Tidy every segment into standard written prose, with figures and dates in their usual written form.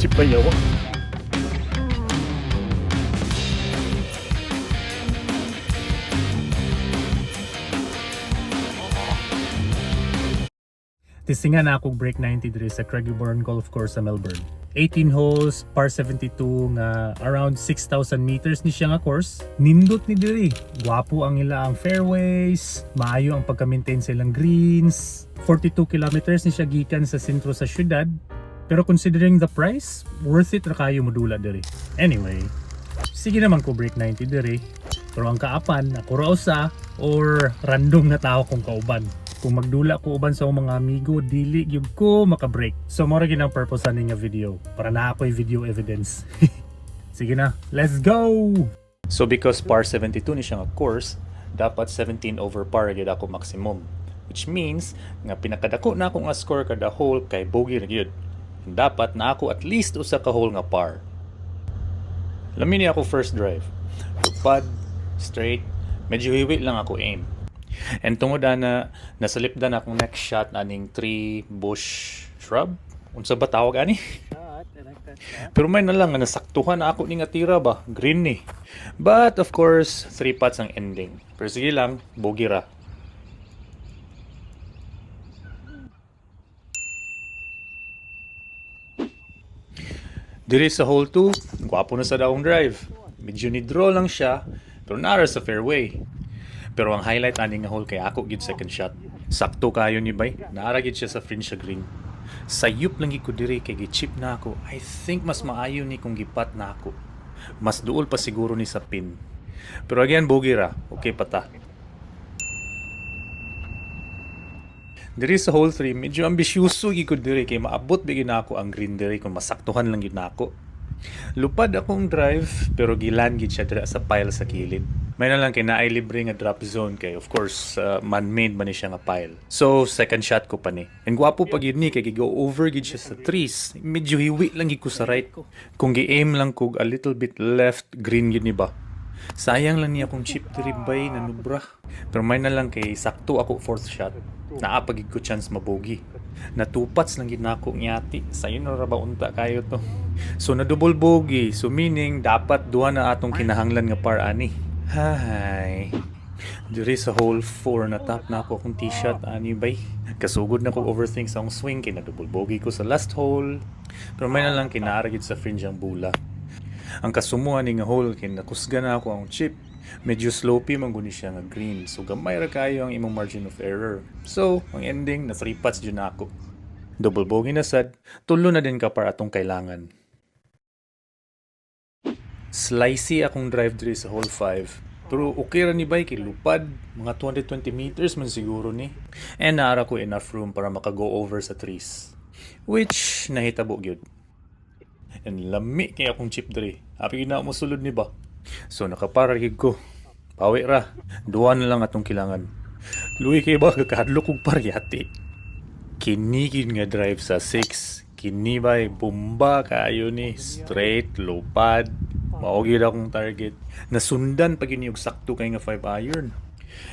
Chip pa yawa. Tisingan na akong break 90 diri sa Craigieburn Golf Course sa Melbourne. 18 holes, par 72 nga around 6,000 meters ni siya nga course. Nindot ni diri. Gwapo ang ila ang fairways, maayo ang pagka-maintain sa ilang greens. 42 kilometers ni siya gikan sa sentro sa syudad. Pero considering the price, worth it ra kayo modula diri. Anyway, sige naman ko break 90 diri. Pero ang kaapan, ako ra usa or random nga tao kong kauban. Kung magdula ko uban sa akong mga amigo, dili gyud ko maka-break. So mao ra gyud ang purpose ani nga video para naa ko'y video evidence. Sige na, let's go! So because par 72 ni siya nga course, dapat 17 over par gyud ako maximum. Which means nga pinakadako na ako nga score kada hole kay bogey ra gyud. Dapat na ako at least usa ka hole nga par. Lami ni ako first drive. Lupad, straight, medyo hiwi lang ako aim. And tungod ana, nasalipdan akong next shot aning tree, bush, shrub. Unsa ba tawag ani? Shot. I like that shot. Pero may na lang nga nasaktuhan na ako ni nga tira ba, green ni. But of course, three putts ang ending. Pero sige lang, bogey ra. Diri sa hole 2, gwapo na sa daong drive. Medyo ni draw lang siya, pero nara sa fairway. Pero ang highlight ani nga hole kay ako gid second shot. Sakto kayo ni bay, naara gid siya sa fringe sa green. Sayop lang gid ko diri kay gi-chip na ako. I think mas maayo ni kung gi-putt na ako. Mas duol pa siguro ni sa pin. Pero again, bogey ra. Okay pa ta. Diri sa hole 3, medyo ambisyoso gid ko diri kay maabot bigin na ako ang green diri kung masaktuhan lang gid nako. Lupad akong drive pero gilan gid siya dira sa pile sa kilid. May na lang kay naay libre nga drop zone kay of course man-made man ni siya nga pile. So second shot ko pa ni. And gwapo pa gid ni kay gi-go over gid siya sa trees. Medyo hiwi lang gid ko sa right. Kung gi-aim lang kog a little bit left, green gid ni ba. Sayang lang niya akong chip diri bay na nubra. Pero may na lang kay sakto ako fourth shot. Naa pa gid ko chance mabogi. Na two putts lang gid nako ngiyati. Sayo na ra ba unta kayo to. So na double bogey. So meaning dapat duha na atong kinahanglan nga par ani. Hay. Diri sa hole 4 na top na ako akong tee shot ani bay. Kasugod na ko overthink sa akong swing kay na double bogey ko sa last hole. Pero may na lang kay naa ra gid sa fringe ang bula. Ang kasumuan ni nga hole kay nakusga na ako ang chip. Medyo slopey man guni siya nga green. So gamay ra kayo ang imong margin of error. So, ang ending na 3 putts jud na ako. Double bogey na sad, tulo na din ka par atong kailangan. Slicey akong drive diri sa hole 5. Pero okay ra ni bay kay lupad, mga 220 meters man siguro ni. And naara ko enough room para maka-go over sa trees. Which nahitabo gyud. And lami kay akong chip diri. Happy na mo sulod ni ba. So nakapara gid ko. Pawi ra. Duha na lang atong kilangan. Luoy kay ba kakahadlok kog paryati. Kini gid nga drive sa 6. Kini bay bomba kayo ni straight lupad. Mao gyud akong target. Nasundan pa gyud ni og sakto kay nga 5 iron.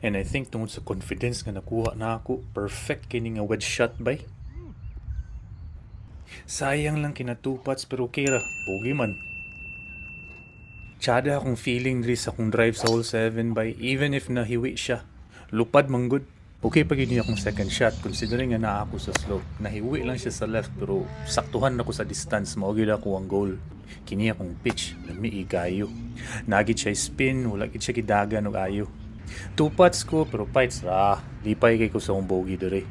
And I think tungod sa confidence nga nakuha na ako, perfect kini nga wedge shot bay. Sayang lang kina two putts pero okay ra, bogey man. Tsada akong feeling diri sa akong drive sa hole 7 bay even if nahiwi siya. Lupad man gud. Okay pa gyud ni akong second shot considering nga naa ako sa slope. Nahiwi lang siya sa left pero saktuhan nako sa distance, mao gyud ako ang goal. Kini akong pitch, lami igayo. Nagid siya spin, wala gid siya gidagan og ayo. Two putts ko pero fights ra. Lipay kay ko sa akong bogey diri.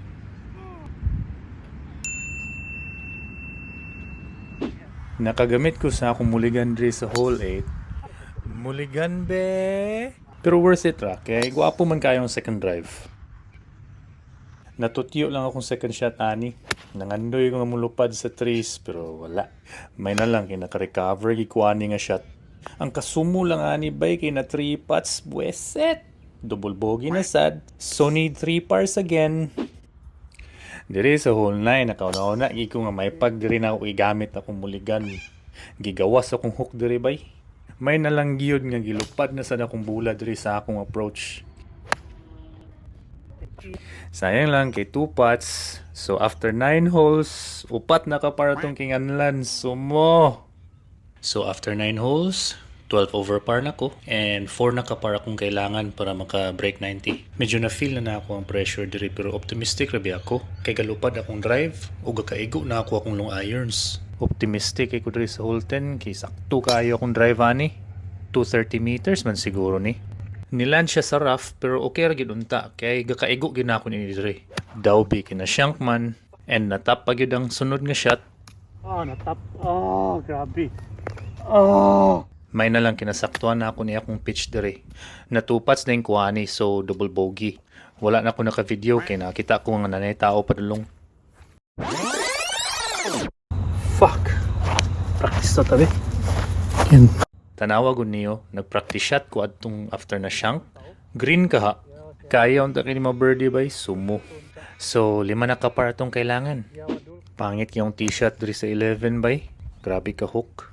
Nakagamit ko sa akong mulligan diri sa hole 8. Mulligan be. Pero worth it ra kay gwapo man kayo ang second drive. Natutyo lang akong second shot ani. Nangandoy ko nga mulupad sa trees pero wala. May na lang kay naka-recover gid ko ani nga shot. Ang kasumo lang ani bay kay na 3 putts buweset. Double bogey na sad. So need 3 pars again. Diri sa hole 9 nakauna-una gid ko nga may pag diri na ako igamit akong mulligan. Gigawas akong hook diri bay. May nalang gyud nga gilupad na sad akong bula diri sa akong approach. Sayang lang kay two putts. So after 9 holes, upat na ka par atong kinganlan. Sumo. So after 9 holes, 12 over par na ko and 4 na ka par akong kailangan para maka break 90. Medyo na feel na nako ang pressure diri pero optimistic ra biya ako. Kay galupad akong drive ug kaigo na ako akong long irons. Optimistic kay ko diri sa hole 10 kay sakto kaayo akong drive ani. 230 meters man siguro ni. Niland siya sa rough pero okay ra gid unta kay gakaigo gyud nako ni diri. Daw bi kina-shank man and natap pa gyud ang sunod nga shot. Oh, natap. Oh, grabe. Oh! May na lang kinasaktuan na ako niya akong pitch diri. Na-two putts na yung kuani, so double bogey. Wala na ako naka-video kay nakita ko nga nanay tao padulong. Fuck. Practice to tabi. Yan. Tanawa gud niyo, nag-practice shot ko adtong after na shank. Green ka ha. Kaya unta kini ma birdie bay sumo. So lima na ka par atong kailangan. Pangit yung tee shot diri sa 11 bay. Grabe ka hook.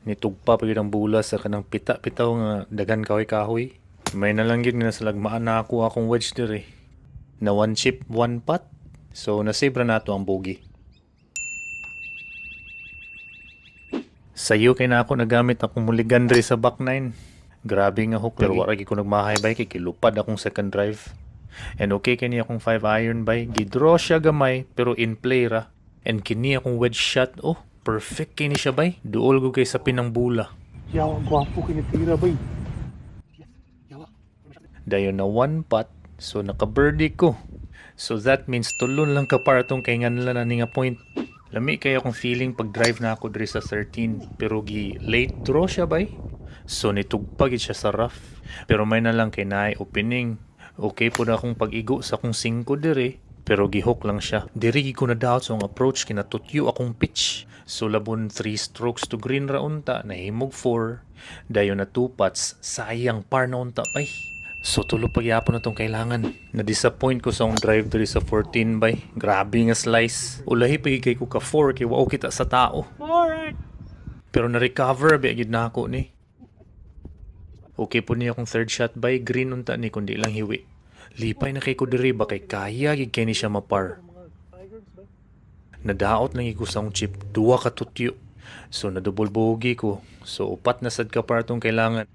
Nitugpa pa gyud ang bula sa kanang pita-pitaw nga dagan kahoy-kahoy. May na lang gyud nga nasalagmaan na ako akong wedge diri. Na one chip, one putt. So nasave ra nato ang bogey. Sayo kay na ako nagamit akong mulligan diri sa back nine. Grabe nga hook, pero wala ko nagmahay bay kay kilupad akong second drive. And okay kini akong 5 iron bay. Gidraw siya gamay pero in play ra. And kini akong wedge shot, oh, perfect kini siya bay. Duol ko kay sa pinang bula. Yawa, gwapo kinitira bay. Dayon na one putt, so naka-birdie ko. So that means tulon lang ka para atong kay nganlan na ni nga point. Lami kay akong feeling pag drive na ako diri sa 13 pero gi late draw siya bay. So nitugpa gid siya sa rough. Pero may na lang kay naay opening. Okay po na akong pag-igo sa akong 5 diri pero gihook lang siya. Diri gid ko na doubt sa akong approach, kinatutyo akong pitch. So labon 3 strokes to green ra unta, nahimog 4. Dayon na 2 putts, sayang, par na unta bay. So tulo pagyapon na tong kailangan. Na-disappoint ko sa akong drive diri sa 14 bay. Grabe nga slice. Ulahi pa kay ko ka 4 kay wao kita sa tao. Alright. Pero na-recover ba gid na ako ni. Okay po niya akong third shot bay, green unta ni kundi lang hiwi. Lipay na kay ko diri ba kay kaya gid kay ni siya mapar. Nadaot lang ko sa akong chip, duwa ka tutyo. So na double bogey ko. So upat na sad ka par atong kailangan.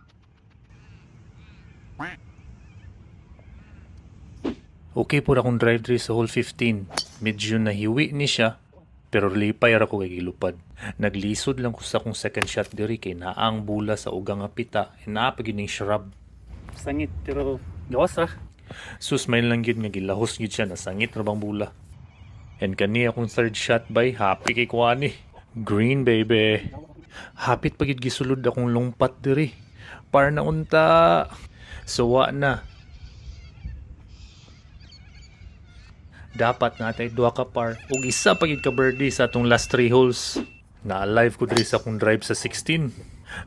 Okay po akong drive diri sa hole 15. Medyo nahiwi ni siya, pero lipay ra ko kay gilupad. Naglisod lang ko sa akong second shot diri kay naa ang bula sa ugang nga pita and naa pa gyud ning shrub. Sangit, pero gawas ra. Sus, may lang gyud nga gilahos gyud siya, nasangit ra bang bula. And kani akong third shot bay, happy kay kuani. Green, baby. Hapit pa gyud gisulod akong long putt diri. Par na unta. So wa na. Dapat natay duha ka par ug isa pa gyud ka birdie sa atong last three holes. Na-alive ko diri sa akong drive sa 16.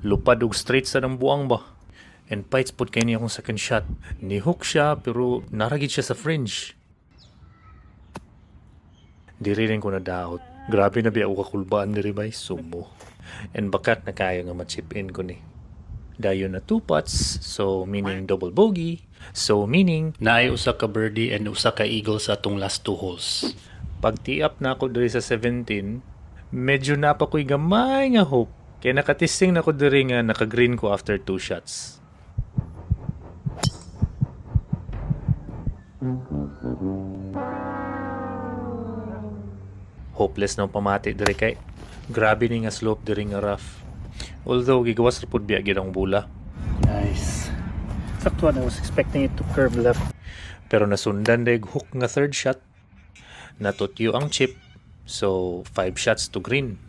Lupad og straight sa nang buang ba. And fights pud kay niya akong second shot. Ni-hook siya pero naragid siya sa fringe. Diri rin ko na daot. Grabe na biya ako kakulbaan diri bay, sumo. And bakat na kayo nga ma-chip in ko ni. Dayon na two putts, so meaning double bogey. So meaning naay usa ka birdie and usa ka eagle sa atong last two holes. Pag tee up na ako diri sa 17, medyo napa ko'y gamay nga hope. Kaya nakatising na ko diri nga naka-green ko after two shots. Hopeless na ang pamati diri kay grabe ni nga slope diri nga rough. Although gigawas ra pud biya gyud ang bula. Nice. Sakto, I was expecting it to curve left. Pero nasundan deg hook nga third shot. Natutyo ang chip. So, 5 shots to green.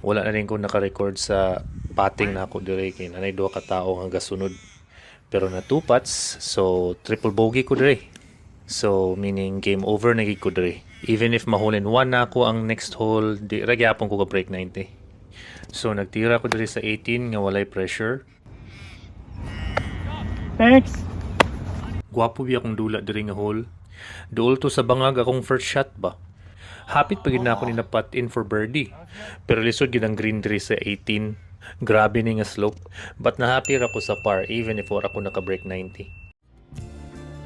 Wala na rin ko naka-record sa putting na ako dire kay nanay duha ka tawo nga gasunod. Pero na two putts, so triple bogey ko dire. So, meaning game over na gid ko dire. Even if ma-hole in one na ako ang next hole, di ra gyapon ko ka break 90. So, nagtira ko dire sa 18 nga walay pressure. Thanks! Gwapo biya akong dula diri nga hole. Duol to sa bangag akong first shot ba. Hapit pa gid na ako ni napat in for birdie. Pero lisod gid ang green diri sa 18. Grabe ni nga slope. But nahappy ra ko sa par even if wala ko naka break 90.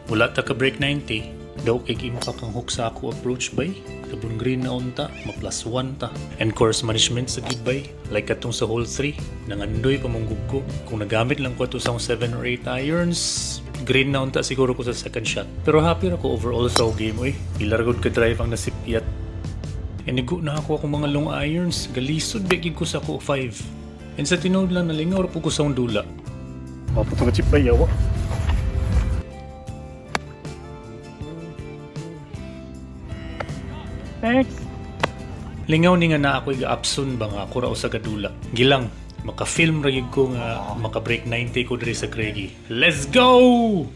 Wala ta ka break 90. Daw kay impact ang hook sa ako approach, bay. Tabon green na unta, ma +1 ta. And course management sa gid, bay. Like katong sa hole 3, nangandoy pamunggug ko. Kung nagamit lang ko ato sa akong 7 or 8 irons, green na unta siguro ko sa second shot. Pero happy ra ko overall sa game, oy. Pila ra gud ka drive ang nasipyat. Inigo na ako akong mga long irons. Galisod ba gid ko sa ko 5. And sa tinuod lang, nalingaw ra po ko sa akong dula. Maputo ka chip, bay, yawa. Thanks. Lingaw ni nga na ako'y ga-upson ba nga ako ra usa ka dula. Gilang, maka-film ra gyud ko nga maka-break 90 ko diri sa Craigie. Let's go!